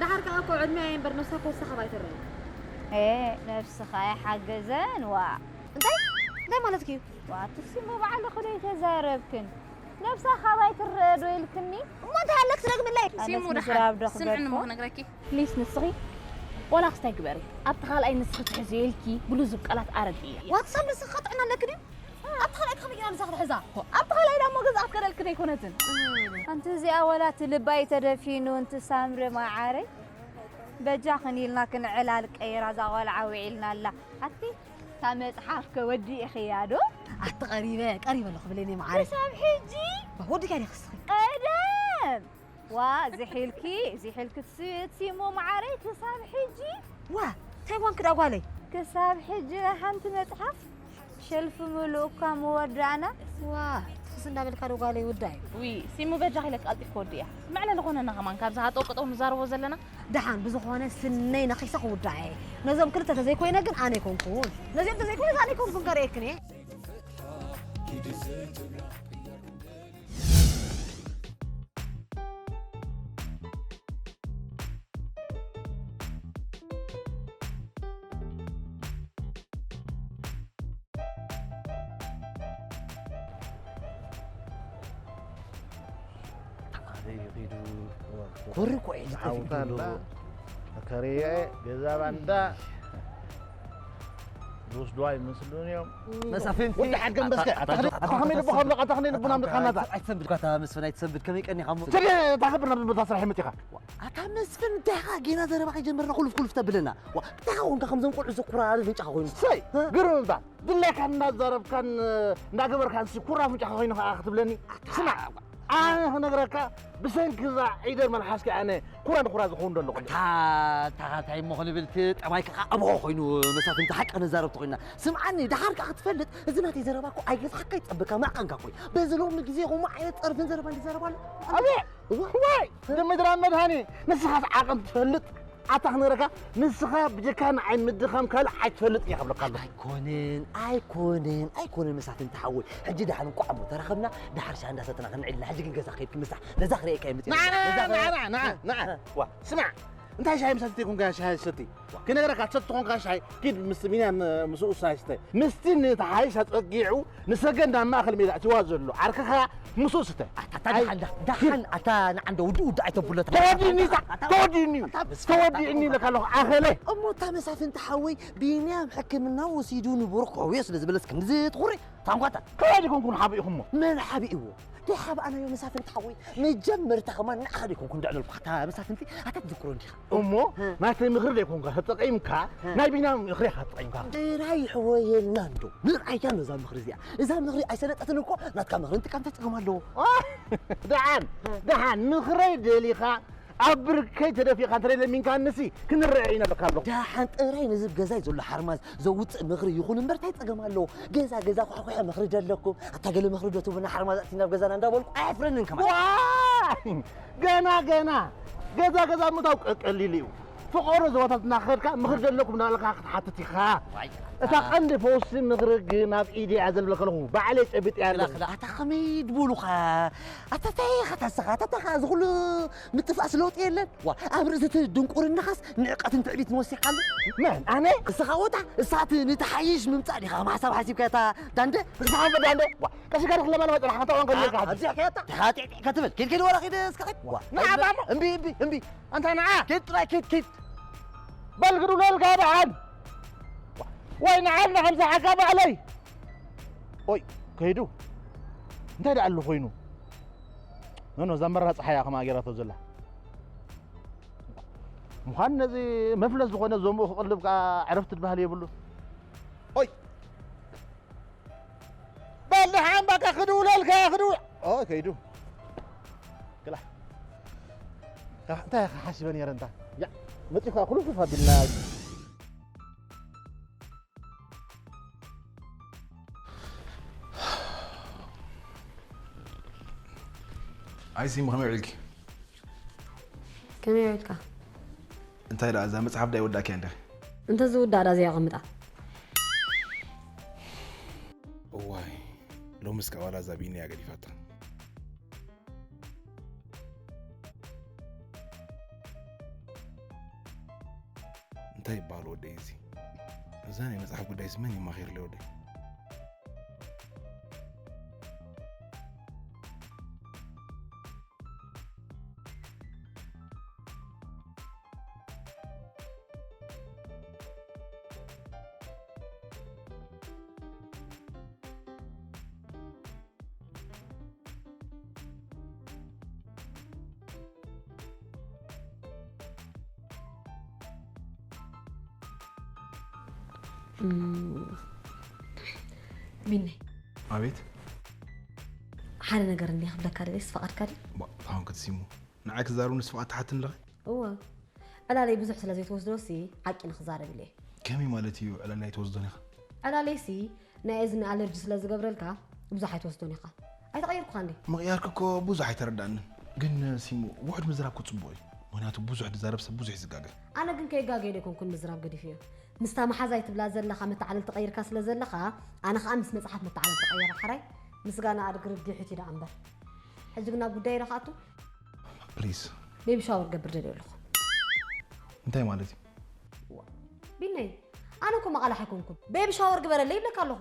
ደሓር ከኣ እኮ ዕድመ እየ እምበር ነብሳ ክወስኻ ኣይትረኣይ። ኤ፣ ነብስኻ ኣይሓገዘን፣ ዋ። እንታይ? እንታይ ማለትኪ እዩ? ዋ፣ ኣቲ ሲሙ ባዕልኺ ዶ ኣይተዛረብክን? ነብሳ ካባይ ትረአ ዶ ኢልክኒ? እሞ እንታይ ኣለክ ትደግምለይ? ኣነስ ሲሙ ደሓር፣ ምዝራብ ዶ ስምዕኒ እሞ ክበድኮ? ክነግረኪ። ፕሊስ ንስኺ ቆላ ክስታይ ግበሪ። ኣብቲ ካልኣይ ንስኺ ትሕዝዮ ኢልኪ ብልዙብ ቃላት ኣረድእያ። ዋትሳብ ንስኺ ጥዕና ኣለኪ ድዩ? ኣብቲ ካልኣይ ከመይ ጌራ ንሳ ክትሕዛ? ኣብቲ ካልኣይ ዳሞ ገዛ ክትከደልኪ ዘይኮነትን። ኣንቲ እዚኣ ወላ እቲ ልባይ ተደፊኑ እንቲ ሳምሪ መዓረይ። በጃኽን ኢልና ክንዕላል ቀይራ እዛ ቆልዓ ውዒልና ኣላ። ኣቲ እታ መጽሓፍ ከ ወዲእኽያ ዶ? ኣቲ ቀሪበ፣ ቀሪበ ኣለኹ ብሌኒ መዓረይ። ክሳብ ሕጂ? ወዲእካ ዲኺ እስኺ? ቀደም! ዋ፣ ዝሒልኪ፣ ዝሒልኪ ትስ-፣ ትሲሞ መዓረይ ክሳብ ሕጂ? ዋ፣ እንታይ ኮንኪ ዳ ጓለይ? ክሳብ ሕጂ ሓንቲ መጽሓፍ ሸልፍ ምሉእ እኳ ምወዳእና። ዋ፣ ትኽስ እንዳበልካ ዶ ጓለይ ውዳይ? ዊ፣ ሲሙ በጃ ኢለካ ቀልጢፍካ ወዲእያ። መዕለሊ ኮነና ከማን ካብዚ ሃጠው ቀጠው ንዛረቦ ዘለና። ደሓን ብዝኾነ ስነይ ነኺሰ ክውዳእ እየ። ነዞም ክልተ ተዘይኮይነ ግን ኣነ ኣይኮንኩን። ነዚኦም ተዘይኮይነ ኣነ ኣይኮንኩን ከርእየክን እየ። ኣበይ ኺዱ? ኮሪ እኮ እዩ ዝጠፍእ ዓውታ ኣሎ። ዘሎ። ከረየ ገዛ ባንዳ። ዝወስድዋ ይመስሉን እዮም። መሳፍንቲ ወዲ ሓድገም በስከ ኣታ ከመይ ልቦ ካብ ኣታ ከመይ ልቦና ምልካናታ ኣይትሰንብድ ኳታ መስፍን ኣይትሰንብድ ከመይ ቀኒኻ እሞ ስለ ታኸብር ናብ ቦታ ስራሕ መፂኻ ኣታ መስፍን እንታይ ኢኻ ጌና ዘረባ ከይጀመርና ኩልፍ ኩልፍ ተብለና እንታይ ኻ ኮንካ ከምዞም ቆልዑ ዝኩራር ፍንጫ ኮይኑ ሰይ ግርም እምባ ድሌካ እናዛረብካን እናገበርካን ሲ ኩራ ፍንጫ ኮይኑ ከዓ ክትብለኒ ስማዕ ኣነ ክነግረካ ብሰንኪ እዛ ዒደር መልሓስኪ ኣነ ኩራ ንኩራ ዝኸውን ደለኹ እንታይ እሞ ክንብል እቲ ጠባይ ከዓ ኣብሆ ኮይኑ መሳፍንቲ ሓቂ ክንዛረብ ተኮይና ስምዓኒ ደሓር ከዓ ክትፈልጥ እዚ ናተይ ዘረባ እኮ ኣይገዝሓካ ይፀበካ ማዕቀንካ ኮይ በዚ ሎሚ ግዜ ከምኡ ዓይነት ፀርፍን ዘረባ እንዲዘረባ ኣሎ ኣቤ ወይ ድምድራ መድሃኒ ንስኻስ ዓቐን ትፈልጥ ኣታ ክነግረካ ንስኻ ብጀካ ንዓይ ምድኻም ካልእ ኣይትፈልጥ እየ ክብለካ ኣለኹ ኣይኮንን ኣይኮንን ኣይኮንን መሳፍንቲ ሓወይ ሕጂ ደሓን እንቋዕ እሞ ተራኸብና ደሓር ሻሂ እንዳሰተና ክንዕልና ሕጂ ግን ገዛ ከይድ ክምሳሕ ነዛ ክርእየካ እየ መፅእ ነዓ ነዓ ነዓ ነዓ ነዓ ዋ ስማዕ እንታይ ሻሂ ምሳት ዘይኮንካ ሻሂ ሰቲ ክነግረካ ትሰቲ ተኾንካ ሻሂ ኪድ ምስ ቢንያም ምስኡ ሳይስተ ምስቲ ንተሓይሽ ኣፀጊዑ ንሰገን ናብ ማእኸል ሜዳ እቲዋ ዘሎ ዓርክኻ ምስኡ ስተ ኣታ ደሓን ደሓን ኣታ ንዓንዶ ውድእ ውድእ ኣይተብሎ ተወዲእኒ ተወዲእኒ ተወዲእኒ ኢለካ ኣለኹ ኣኸለ እሞ እታ መሳፍንቲ ሓወይ ቢንያም ሕክምና ወሲዱ ንብሩክ ከውዮ ስለ ዝበለስ ከምዚ ትኹሪ ታንኳታ ከመይ ኮንኩም ሓቢእኹሞ መን ሓቢእዎ ደይ ሓብኣናዮ መሳፍንቲ ሓወይ መጀመርታ ከማን ንዓኻ ደይኮንኩ እንድዕለልኩ ኣታ መሳፍንቲ ኣታ ትዝክሮ እንዲኻ እሞ ናተይ ምኽሪ ደይኮንካ ተጠቒምካ ናይ ቢንያም ምኽሪ ኢኻ ተጠቒምካ ጥራይ ሕወየልና እንዶ ንርኣያ ነዛ ምኽሪ እዚኣ እዛ ምኽሪ ኣይሰለጠትን እኮ ናትካ ምኽሪ እንትቃም ተጸገም ኣለዎ ደሓን ደሓን ምኽረይ ደሊኻ ኣብ ብርከይ ተደፊኻ እንተ ለሚንካንሲ ክንረአ ኢና በካ ኣለኹ ደሓን ጥራይ ነዚ ገዛይ ዘሎ ሓርማዝ ዘውፅእ ምኽሪ ይኹን እምበር እንታይ ፀገም ኣለዎ ገዛ ገዛ ኳሕኩሐ ምኽሪ ደለኩም ኣታ ገለ ምኽሪ ዶ ትቡና ሓርማዝ ኣቲ ናብ ገዛና እንዳበልኩ ኣየፍረንን ከማ ገና ገና ገዛ ገዛ ምታው ቀቀሊሉ እዩ ፍቐሩ ዞባታት እናኸድካ ምኽሪ ደለኩም እናበልካ ክትሓትት ኢኻ እታ ቀንዲ ፈውሲ ምኽሪ ግን ኣብ ኢድ እያ ዘልብለካ ኣለኹ ባዕለይ ጨቢጥ እያ ኣለኹ ኣታ ከመይ ድብሉኻ ኣታ እንታይ ኢኻ ታስኻ ኣታ እንታይ ኸዓ ዝኹሉ ምጥፋእስ ለውጢ የለን ዋ ኣብ ርእሲ እቲ ድንቁርናኻስ ንዕቀትን ትዕቢትን ወሲኻሉ መን ኣነ እስኻ ወታ እሳት ንትሓይሽ ምምፃእ ዲኻ ከም ሓሳብ ሓሲብካ እታ ዳንደ እስኻ እምበር ዳንደ ዋ ቀሲካ ርክ ለማለማ ፅናሕ ከተዋን ከሊካ ሕጂ ኣብዚሕካያታ ተኻጢዕጢዕ ከትብል ኪድ ኪድ ወላ ኪድ እስካ ኪድ ዋ ንዓባሞ እምቢ እምቢ እምቢ ኣንታ ንዓ ኪድ ጥራይ ኪድ ኪድ በል ግድብለልካ ደሓን ወይ ንዓልና ከምዝሓካ ባዕለይ ኦይ ከይዱ እንታይ ደኣ ኣሎ ኮይኑ ኖኖ እዛ መራ ፀሓያ ከማ ገይራቶ ዘላ ምዃን ነዚ መፍለስ ዝኾነ ዞምኡ ክቕልብ ከዓ ዕረፍቲ ትበሃል የብሉ ኦይ በል ደሓን በቃ ክድውለልካ ክድው ኦ ከይዱ ግላ እንታይ ኢኻ ሓሲበ ነይረ እንታ ያ መፂኻ ኩሉ ክፍ ኣቢልና ኣይሲ ከመይ ውዒልኪ ከመይ ውዒልካ እንታይ ደኣ እዛ መፅሓፍ ዳይ ወዳእኪያ እንደ እንተ ዝውዳእ ዳ ዘይኣቐምጣ እዋይ ሎምስ ካብ ዋላ እዛ ቢኒ እያ ገዲፋታ እንታይ ይበሃል ወደይ እዚ እዛ ናይ መፅሓፍ ጉዳይስ መን ይማኺርለ ወደይ ቢነይ ኣቤት ሓደ ነገር እንዲ ክብለካ ደለስ ፍቓድካ ድዩ ታሁን ክትሲሙ ንዓይ ክዛረቡ ንስፍቓድ ትሓትኒ ኣለኺ እወ ዕላለይ ብዙሕ ስለ ዘይትወስዶ ሲ ሓቂ ንክዛረብ ኢለ ከመይ ማለት እዩ ዕላል ኣይትወስዶን ኢኻ ዕላለይ ሲ ናይ እዝኒ ኣለርጂ ስለ ዝገብረልካ ብዙሕ ኣይትወስዶን ኢኻ ኣይተቐየርኩኻን ድየ ምቕያርኪ እኮ ብዙሕ ኣይተረዳእንን ግን ሲሙ ውሑድ ምዝራብ ክፅቡቕ እዩ ምክንያቱ ብዙሕ ዝዛረብ ሰብ ብዙሕ ይዝጋገ ኣነ ግን ከይጋገየ ደይኮንኩን ምዝራብ ገዲፍዮ ምስታ መሓዛይ ትብላ ዘለኻ መተዓልልቲ ቀይርካ ስለ ዘለኻ ኣነ ኸኣ ምስ መጽሓፍ መተዓልልቲ ቀይረ ሓራይ ምስጋና ኣድግርግሒት እዩ ደኣ እምበር ሕጂ ግን ናብ ጉዳይ ኢለ ክኣቱ ፕሊዝ ቤቢ ሻወር ገብር ደልየ ኣለኹ እንታይ ማለት እዩ ቢነይ ኣነ እኮ መቓላሕ ኣይኮንኩን ቤቢ ሻወር ግበረለይ ይብለካ ኣለኹ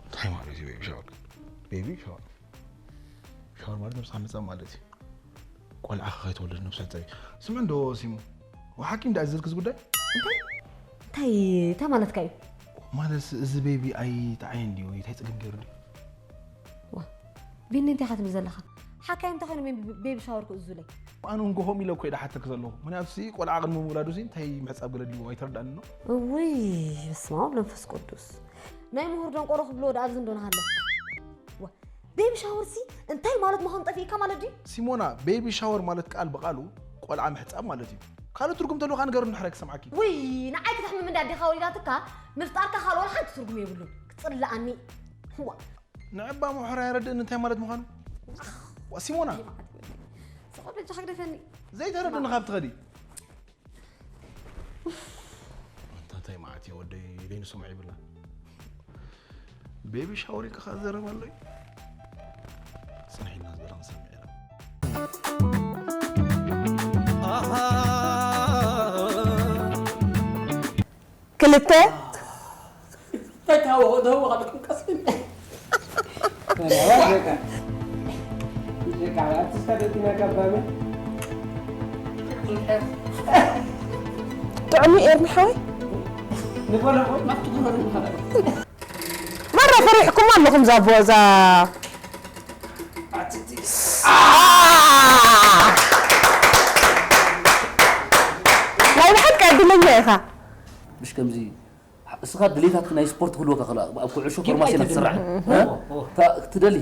እንታይ ማለት እዩ ቤቢ ሻወር ቤቢ ሻወር ሻወር ማለት ነብስኻ ምፃብ ማለት እዩ ቆልዓ ከይትወልድ ነብሳ ፀቢ ስምዕ እንዶ ሲሙ ሓኪም ዳ ዝዝልክ ዝጉዳይ እንታይ እንታይ እንታይ ማለትካ እዩ? ማለት እዚ ቤቢ ኣይጠዓየን ድዩ ወይ እንታይ ፀገም ገይሩ ድዩ? ዋ ቢኒ እንታይ ኢኻ ትብል ዘለኻ? ሓካይ እንታይ ኮይኑ ቤቢ ሻወር ክእዙለይ? ኣነ እንጎሆም ኢለ እኮ ይደሓተክ ዘለኹ ምክንያቱ ሲ ቆልዓ ቅድሚ ምውላዱ ሲ እንታይ ምሕፃብ ገለ ድዩ ኣይተረዳእኒ ነው። እውይ በስመ ኣብ መንፈስ ቅዱስ ናይ ምሁር ደንቆሮ ክብሎ ወደ ኣብዚ እንዶ ንሃለ ዋ ቤቢ ሻወር ሲ እንታይ ማለት ምዃኑ ጠፊእካ ማለት ድዩ? ሲሞና ቤቢ ሻወር ማለት ቃል ብቃሉ ቆልዓ ምሕፃብ ማለት እዩ። ካልእ ትርጉም ተልካ ንገሩ እንድሕር ኣይክሰምዓኪ። ውይ ንዓይ ክተሕምም እንዳ ኣዴኻ ወሊዳትካ ምፍጣርካ ካልእ ወላ ሓንቲ ትርጉም የብሉን። ክፅልኣኒ ዋ ንዕባ ምሕር ኣየረድእን እንታይ ማለት ምዃኑ። ዋ ሲሞና ሰቆ በጃ ሓግደፈኒ ዘይተረድእኒ ካብ ትኸዲ። ኣንታ እንታይ መዓት እየ ወደይ ደይንሰምዖ ይብልና። ቤቢ ሻወር ከኻ ዘረባ ኣሎ እዩ። ጽንሕ ኢልና ዝበለ ክንሰምዕ ኢና። ክልተ ተታወቑ ተወቓልኩም ቀስም ጥዑም እዩ ኤርሚ ሓወይ። ማራ ፈሪሕኩም ኣለኹም ዛቦ እዛ ናይ ብሓቂ ዕድለኛ ኢኻ። ምሽ ከምዚ እስኻ ድሌታት ናይ ስፖርት ክህልወካ ከሎ ኣብ ኩዕሾ ፎርማሲ ኢና ትስራሕ ትደሊ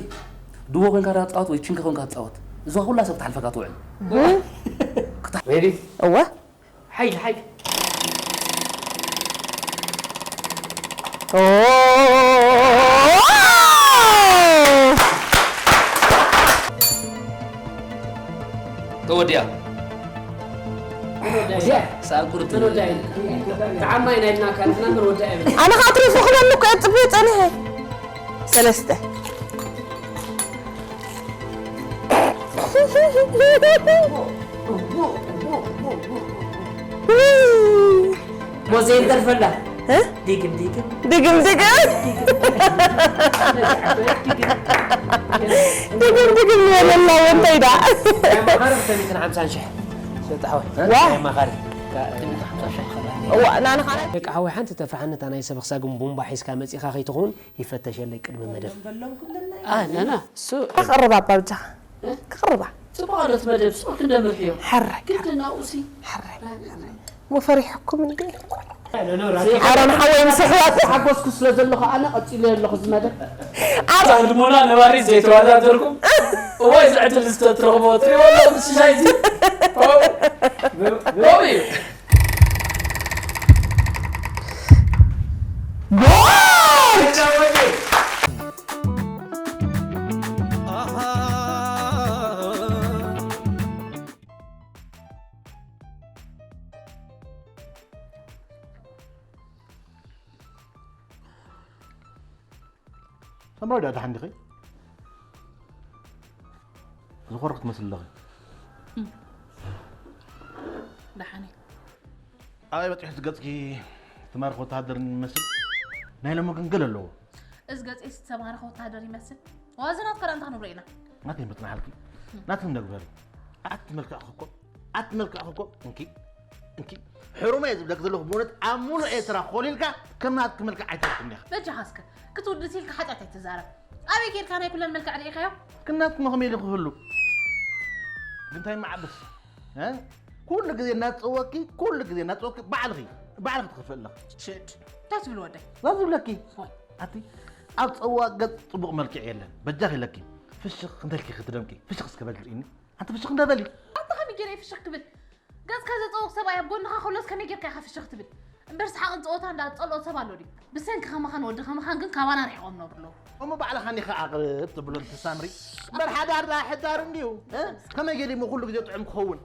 ድቦ ኮንካ ዳ ትፃወት ወይ ችንካ ኮንካ ትፃወት እዛ ኩላ ሰብ ትሓልፈካ ትውዕል እወ ሓይል ሓይል ተወዲያ ሰኣን ቁርጥ ተዓማይ ናይ ድና ካልትና ምር ወዳ እየ ኣነ ከዓ ትሪፉ ክበሉ እኮ እየ ፅቡቅ ፀንሐ ሰለስተ ሞዘ ይንተርፈላ ድግም ድግም ድግም ድግም ድግም ድግም የለላ ወንተይ ዳ ማኻሪ ክተሚትን ሓምሳን ሽሕ ሰጣሓወ ማኻሪ እዋ ናንኻ ደቂ ሓወይ ሓንቲ ተፍርሓኒ እታ ናይ ሰብ ክሳግም ቡምባ ሒዝካ መፂኻ ከይትኸውን ይፈተሸለይ ቅድሚ መደብ ኣነና እሱ ክቕርብ ኣባ ብጃኻ ክቕርባ ጽቡቕ ኣለት መደብ ጽቡቕ ክንደምርሕዮ ሕረ ግድና ኡሲ ሕረ ወፈሪሕኩም እንዴ ኣሮን ሓወይ ምስ ኣሕዋት ሓጎስኩ ስለ ዘለኹ ኣነ ቀጺለ ኣለኹ እዚ መደብ ኣሮን ድሞና ነባሪ ዘይተወዳደርኩም እዋይ ዝዕድል ዝተትረኽቦ ትሪወሎ ምስ ሽሻይ እዚ እዩ ሰምራዊ ዳኣ ደሓን ዲኺ? ዝኾርኽ ትመስሊ ኣለኺ። ደሓን እየ። ኣበይ በፂሑ እቲ ገፅኪ ትማርኽ ወተሃደር ይመስል? ናይ ሎሚ ግን ገለ ኣለዎ። እዚ ገፂ ዝተማረኸ ወተሃደር ይመስል? ዋዚ ናትካ ደኣ እንታይ ክንብሎ ኢና? ናተይ ምፅናሓልኪ ናተይ እንደግበር ኣቲ መልክዕኺ እኮ ኣቲ መልክዕኺ እኮ እንኪ እንኪ ሕሩመ እየ ዝብለክ ዘለኹ ብእውነት ኣብ ሙሉእ ኤርትራ ኮሊልካ ከም ናትኪ መልክዕ ኣይትረክብን ኢኻ። በጃኻ እስከ ክትውድስ ኢልካ ሓጢኣት ኣይትዛረብ። ኣበይ ኬድካ ናይ ኩለን መልክዕ ርኢኻዮ? ክናትኪ መኸመይ ኢሉ ክህሉ ግን እንታይ መዓብስ እ? ኩሉ ግዜ እናተፀወኪ ኩሉ ግዜ እናተፀወኪ ባዕልኺ ባዕልኺ ትኸፍእ ኣለኺ። ሽድ እንታይ ትብል ወደይ? ዛ ዝብለኪ ኣቲ ኣብ ፀዋቕ ገፅ ፅቡቕ መልክዕ የለን በጃኺ ኢለኪ ፍሽኽ እንተልኪ ክትደምቂ ፍሽኽ እስከ በል ርኢኒ ኣንቲ ፍሽኽ እንዳበሊ ኣታ ከመይ ገይረ እየ ፍሽኽ ክብል? ገፅካ ዘፀውቕ ሰብኣይ ኣብ ጎንኻ ከሎስ ከመይ ጌርካ ኢኻ ፍሽኽ ትብል? እምበር ሰሓቕን ፀወታ እንዳ ፀልኦ ሰብ ኣሎ ድዩ? ብሰንኪ ከማኻን ወዲ ከማኻን ግን ካባና ርሒቖም ነብሩ ኣለዉ። እሞ ባዕልኻ ኒኻ ኣቕርብ ትብሎ እንተ ሳምሪ እምበር ሓዳር ደኣ ሕዳር እንድዩ እ? ከመይ ገዲሞ ኩሉ ግዜ ጥዑም ክኸውን?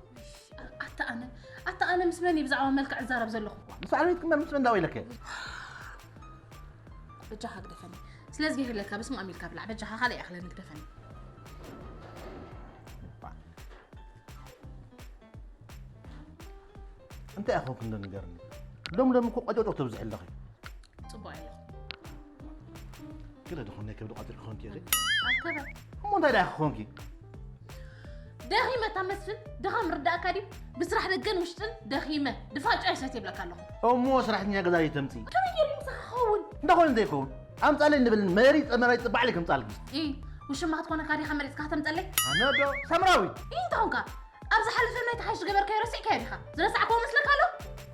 ኣታ ኣነ ኣታ ኣነ ምስ መን እየ ብዛዕባ መልክዕ እዛረብ ዘለኹ? ምስ ኣልቤትኪ እምበር ምስ መን ደኣ ወይለከ? በጃኻ ግደፈኒ። ስለዚ ይህለካ በስመ ኣብ ኢልካ ብላዕ። በጃኻ ካልእ ይኣኽለኒ ግደፈኒ። እንታይ ኣኾንክ እንዶ ንገርኒ ሎም ሎም እኮ ቆጮጮ ተብዝሒ ኣለኺ ጽቡቕ ኣለኹ ግለ ድኾን ናይ ከብዲ ቋጢር ክኾንኪ ኢኺ ኣከበ እሞ እንታይ ደኣ ክኾንኪ ደኺመ እታ መስፍን፣ ድኻም ርዳእካ ድዩ? ብስራሕ ደገን ውሽጥን ደኺመ፣ ድፋጫ ይሰት ይብለካ ኣለኹ። እሞ ሰራሕተኛ ገዛ ድዩ ተምፅኢ? ከመይ ገይሩ ምሳኻ ክኸውን? እንዳ ኾነ እንተይከውን፣ ኣምፃለይ እንድብልን መሪፀ መራይ ፅባዕ ኢለ ከምፃልኪ። ኢ፣ ውሽማ ክትኮነካ ዲኻ መሪፅካ ተምፀለይ? ኣነ ዶ? ሳምራዊት! ኢ እንተኾንካ፣ ኣብ ዝሓለፈ ናይ ተሓሽ ገበርካዮ ረሲዕካዮ ዲኻ? ዝረሳዕካዎ መስለካ ኣሎ?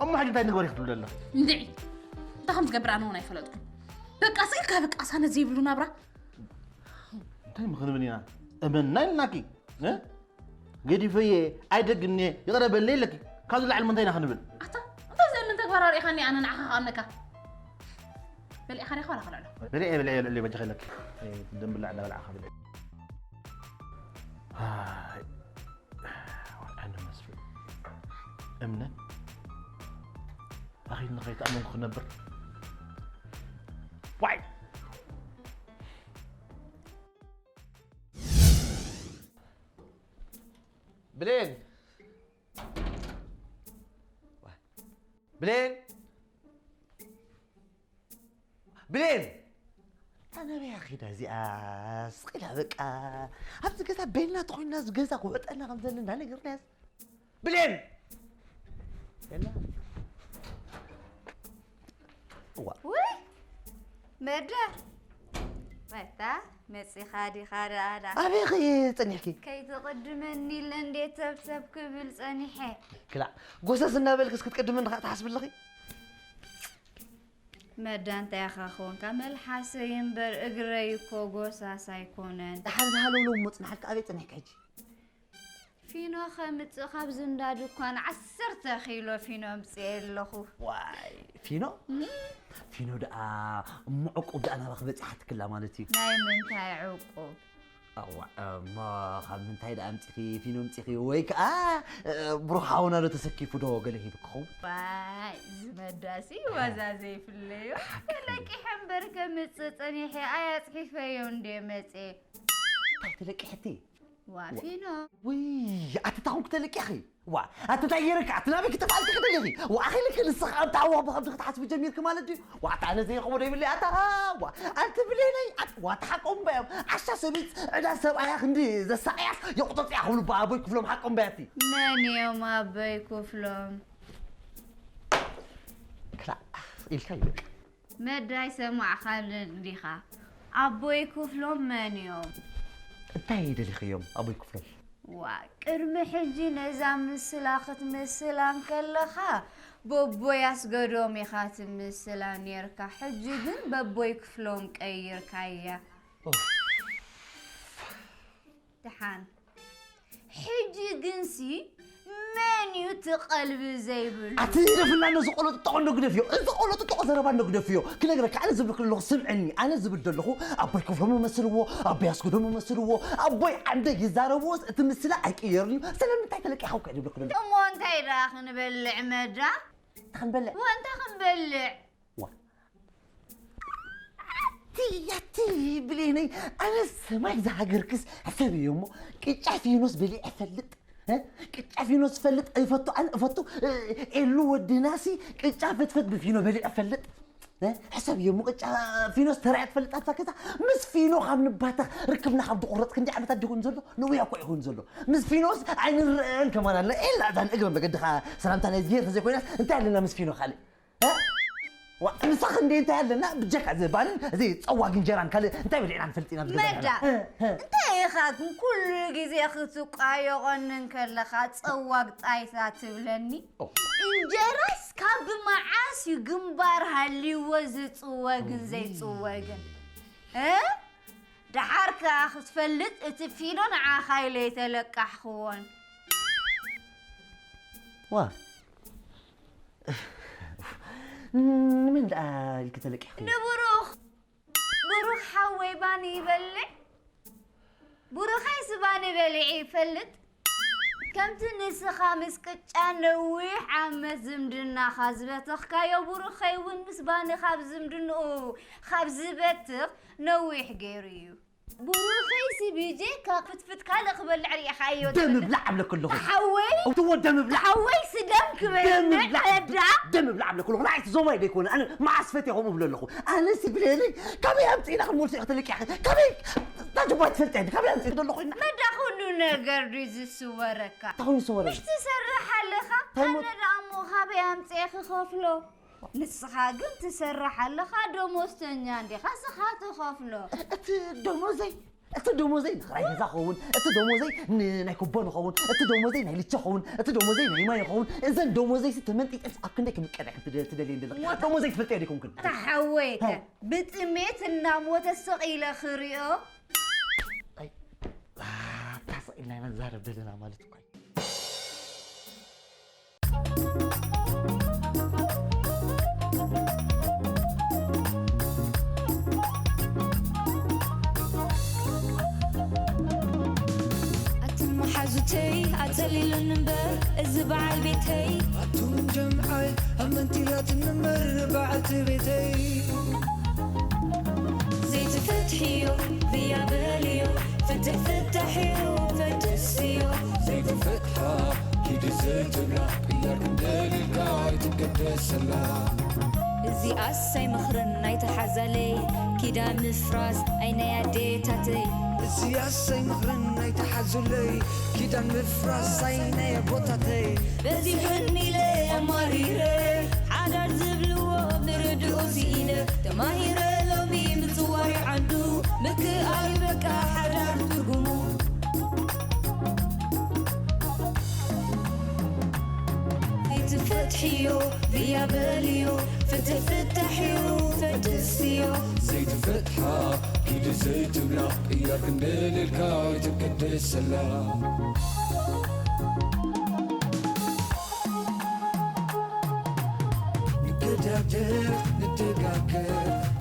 እሞ ሕጂ እንታይ ንግበር ኢኺ ትብሊ ዘለኺ? እንድዒ! እንታይ ከም ዝገብር ኣነ እውን ኣይፈለጥኩን። በቃ ስኢልካ በቃ ሳነ ዘይብሉ ናብራ። እንታይ ምኽንብል ኢና? እመና ኢልናኪ። እ? ገዲፈየ ኣይደግምንየ ይቕረ በለይ ኢለኪ። ካብዚ ላዕሊ ምንታይ ኢና ክንብል? ኣታ እንታይ ዘምን ተግባር ኣርኢኻኒ ኣነ ንዓኻ ክኣምነካ። በሊዕኻ ዲኻ ዋላ ከልዕሎ? በሊዐ በሊዐ ልዕሊ በጃኺ ኢለኪ። ደም ብላዕ እንዳበላዕኻ ብልዒ። ኣይ፣ ኣነ መስፍን እምነት ኣኺልኒ ከይተኣመንኩ ክነብር። ዋይ! ብሌን! ብሌን! ብሌን! ኣናበያ ኺዳ እዚኣ ስቕ ኢላ በቃ ኣብዚ ገዛ ቤልና ተኾይንና እዚ ገዛ ክውዕጠልና ከም ዘለና ነገርናያ ብሌን! የላ እዋ ውይ መዳ መታ መጺኻ ዲኻ ደኣ ደኣ ኣበይ ኸየ ጸኒሕኪ ከይትቕድመኒ ኢለ እንዴ ተብተብ ክብል ጸኒሐ ክላእ ጎሰስ እናበልክስ ክትቅድመኒ ኸኣ ትሓስቢ ኣለኺ መዳ እንታይ ኢኻ ኾንካ መልሓሰይ እምበር እግረይ እኮ ጎሳስ ኣይኮነን ደሓን ዝሃለውለው እሞ ጽንሓልካ ኣበይ ጸኒሕኪ ሕጂ ፊኖ ኸምጽእ ኻብዚ እንዳ ድኳን ዓሰርተ ኪሎ ፊኖ ኣምጽኤ ኣለኹ። ዋይ ፊኖ ፊኖ ደኣ እሞ ዕቁብ ደኣ ናባኺ በጺሓትክላ ማለት እዩ። ናይ ምንታይ ዕቁብ? እዋእ እሞ ካብ ምንታይ ደኣ ኣምጺኺ ፊኖ ኣምጺኺ ወይ ከኣ ብሩኽ ሓውና ዶ ተሰኪፉ ዶ ገለ ሂብኪ ኸውን? ዋይ እዚ መዳሲ ዋዛ ዘይፍለዮ ተለቂሐ እምበር ከምጽእ ጸኒሐ ኣይ ኣጽሒፈዮ እንድየ መጽየ። እንታይ ተለቂሐቲ? ዋፊኖ ውይ ኣቲ ታኹም ክተልቅኺ ዋ ኣቲ እንታይ ገይረካ ኣቲ ናበይ ክተፍኣልኪ ክደሊኺ ዋ ኣኺልኪ ንስኻ ኣብ ተሃዋቦ ከምዚ ክትሓስቢ ጀሚርኪ ማለት ድዩ ዋ ኣቲ ኣነ ዘይረኽቦ ዶ ይብለይ ኣታ ዋ ኣንቲ ብሌነይ ኣቲ ዋ ተሓቆም ባዮም ዓሻ ሰበይት ዕዳ ሰብኣያ ክንዲ ዘሳቕያስ የቑጠጥያ ክብሉ ብኣቦይ ክፍሎም ሓቆም ባያቲ መን እዮም ኣቦይ ክፍሎም ክላ ኢልካ ይብል መዳ ኣይሰማዕኻንን ዲኻ? ኣቦይ ክፍሎም መን እዮም? እንታይ ደሊኽዮም ኣቦይ ክፍሎም? ዋእ፣ ቅድሚ ሕጂ ነዛ ምስላ ክትምስላ እንከለኻ በቦይ ኣስገዶም ኢኻ ትምስላ ኔርካ፣ ሕጂ ግን በቦይ ክፍሎም ቀይርካያ። ኡፍ። ደሓን ሕጂ ግንሲ መን እዩ እቲ ቀልቢ ዘይብሉ? ኣቲ ደፍና ነዚ ቆሎ ጥጦቆ እንዶ ግደፍዮ፣ እዚ ቆሎ ጥጦቆ ዘረባ እንዶ ግደፍዮ። ክነግረካ ኣነ ዝብል ከለኹ ስምዕኒ፣ ኣነ ዝብል ዘለኹ ኣቦይ ክፍሎም መመስልዎ፣ ኣቦይ ኣስገዶም መመስልዎ፣ ኣቦይ ዓንደ ይዛረብዎስ እቲ ምስላ ኣይቅየርን እዩ። ስለምንታይ ተለቂኻ እኮ እየ ዝብለኩ ዘለኹ። እሞ እንታይ ደኣ ክንበልዕ መዳ? ክንበልዕ። ወ እንታይ ክንበልዕ? ዋ ኣቲ ኣቲ ብሌነይ ኣነ ሰማይ ዝሃገርክስ ሕሰብ እዮ እሞ ቅጫ ፊኖስ በሊዐ ፈልጥ እ? ቅጫ ፊኖስ ፈልጥ ይፈቱ ኣነ እፈቱ እ፣ ኤሉ ወድናሲ ቅጫ ፍትፍት ብፊኖ በሊዐ ፈልጥ እ? ሕሰብ እዮ እሞ ቅጫ ፊኖስ ተራያ ትፈልጥ ኣብታ ገዛ ምስ ፊኖ ካብ ንባተኽ ርክብና ካብ ዝቑረፅ ክንዲ ዓመታት ዲኹን ዘሎ ንውያ እኮ ይኹን ዘሎ ምስ ፊኖስ ኣይንረአን ከማን ኣለና ኤላ እዛን እግረ መገድኻ ሰላምታ ናይ ዝጌር ተዘይኮይናስ እንታይ ኣለና ምስ ፊኖ ካልእ ንሳ ክንደይ እንታይ ኣለና ብጀካ እዚ ባንን እዚ ፀዋግ እንጀራን ካልእ እንታይ በሊዕና ንፈልጥ ኢና ኣብዚ ገዛ መዳ እንታይ ኢኻ ግን ኩሉ ግዜ ክትቋየቖኒ እንከለኻ ፀዋግ ጣይታ ትብለኒ እንጀራስ ካብ መዓስ እዩ ግንባር ሃልይዎ ዝፅወግን ዘይፅወግን እ ደሓር ከኣ ክትፈልጥ እቲ ፊኖ ንዓኻ ኢለ ኣይተለቃሕኽዎን። ዋ ንመን ደኣ ኢልኪ ተለቂሕክዮ? ንብሩኽ! ብሩኽ ሓወይ ባኒ ይበልዕ? ብሩኸይስ ባኒ በሊዑ ይፈልጥ? ከምቲ ንስኻ ምስ ቅጫ ነዊሕ ዓመት ዝምድናኻ ዝበተኽካዮ፣ ብሩኸይ እውን ምስ ባኒ ካብ ዝምድንኡ ካብ ዝበትኽ ነዊሕ ገይሩ እዩ። ብሩኸይሲ ብጀካ ፍትፍት ካልእ ክበልዕ ርኢኻዮ ደም ትብል? እብላዕ እብለኪ ኣለኹ። ሓወይ እቲ ወ ደም እብላዕ ሓወይሲ ደም ክበልዕ ደም እብላዕ ረዳ? ደም እብላዕ እብለኪ ኣለኹ። ንዓይ እቲ ዞባይ ደይኮነ ኣነ መዓስ ፈትየ ከምኡ እብሎ ኣለኹ። ኣነሲ ብሌነይ ካበይ ኣምፂእና ክንመልሶ ኢኺ ተለቂሕኺ? ካበይ እታ ጅባ ትፈልጥያ እንዲ ካበይ ኣምፂእ ዘለኹ ኢና? መዳ ኩሉ ነገር ድዩ ዝስወረካ? እንታይ ኮይኑ ዝሰወረ? ትሰርሕ ኣለኻ? እንታይ ሞ- ኣነ ደኣ እሞ ካበይ ኣምፅኤ ክኸፍሎ? ንስኻ ግን ትሰርሕ ኣለኻ፣ ደሞዝተኛ እንዲኻ፣ ስኻ ትኸፍሎ። እቲ ደሞዘይ እቲ ደሞዘይ ንኽራይ ገዛ ኸውን፣ እቲ ደሞዘይ ንናይ ኮቦ ንኸውን፣ እቲ ደሞዘይ ናይ ልቸ ኸውን፣ እቲ ደሞዘይ ናይ ማይ ኸውን። እዘን ደሞዘይ ሲ ተመንጢጠስ ኣብ ክንደይ ክምቀዳ ትደልየን ዘለኻ? ደሞዘይ ትፈልጥያ ዲኹም ግን? ተሓወይከ ብጥሜት እናሞተ ስቕ ኢለ ክሪኦ። ኣይ፣ ኣታ ስቕ ኢልና ኢና ንዛረብ ዘለና ማለት እኮ እዩ። ኣትን መሓዙተይ ኣጸሊሉን እምበር እዚ በዓል ቤተይ ኣቱም ጀምዓይ ኣመንቲላትን እምበር በዓልቲ ቤተይ ዘይትፈትሕዮ ብያ በልዮ ፍትሕ ፍታሕዮ ፈትስዮ ዘይትፈትሓ ኪዲ ዘይትብላ ቅያር ክንደልልካ ኣይትገደሰላ እዚኣስ ኣይምኽርን ኣይተሓዛለይ ኪዳን ምፍራስ ኣይናይ ኣዴታተይ እዚኣስ ኣይምኽርን ኣይተሓዙለይ ኪዳን ምፍራስ ኣይናይ ኣቦታተይ በዚሑን ኢለ ኣማሪረ ሓዳር ዝብልዎ ምርድኡ ስኢነ ተማሂረ ሎሚ ምጽዋር ዓዱ ምክኣል በቃ ሓዳር ትርጉሙ ዘይትፈትሕዮ ብያ በልዮ ፍትሕ ፍታሕዮ ፈትስዮ ዘይትፈትሓ ኪዲ ዘይትብላ ቅያር ክንደልልካ ኣይትገደሰላ ንገዳደፍ ንደጋገፍ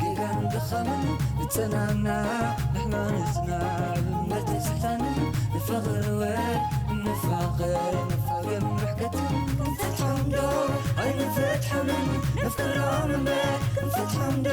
ጌጋን ድኻምን ንጸናና ንሕና ንጽናብ እምበር ተስሕታንን ንፋቐር ወ ንፋቐር ንፋቐር ርሕቀትን ክንፈትሖም ዶ ኣይንፈትሖምን ነፍቅሮም እምበር ክንፈትሖም ዶ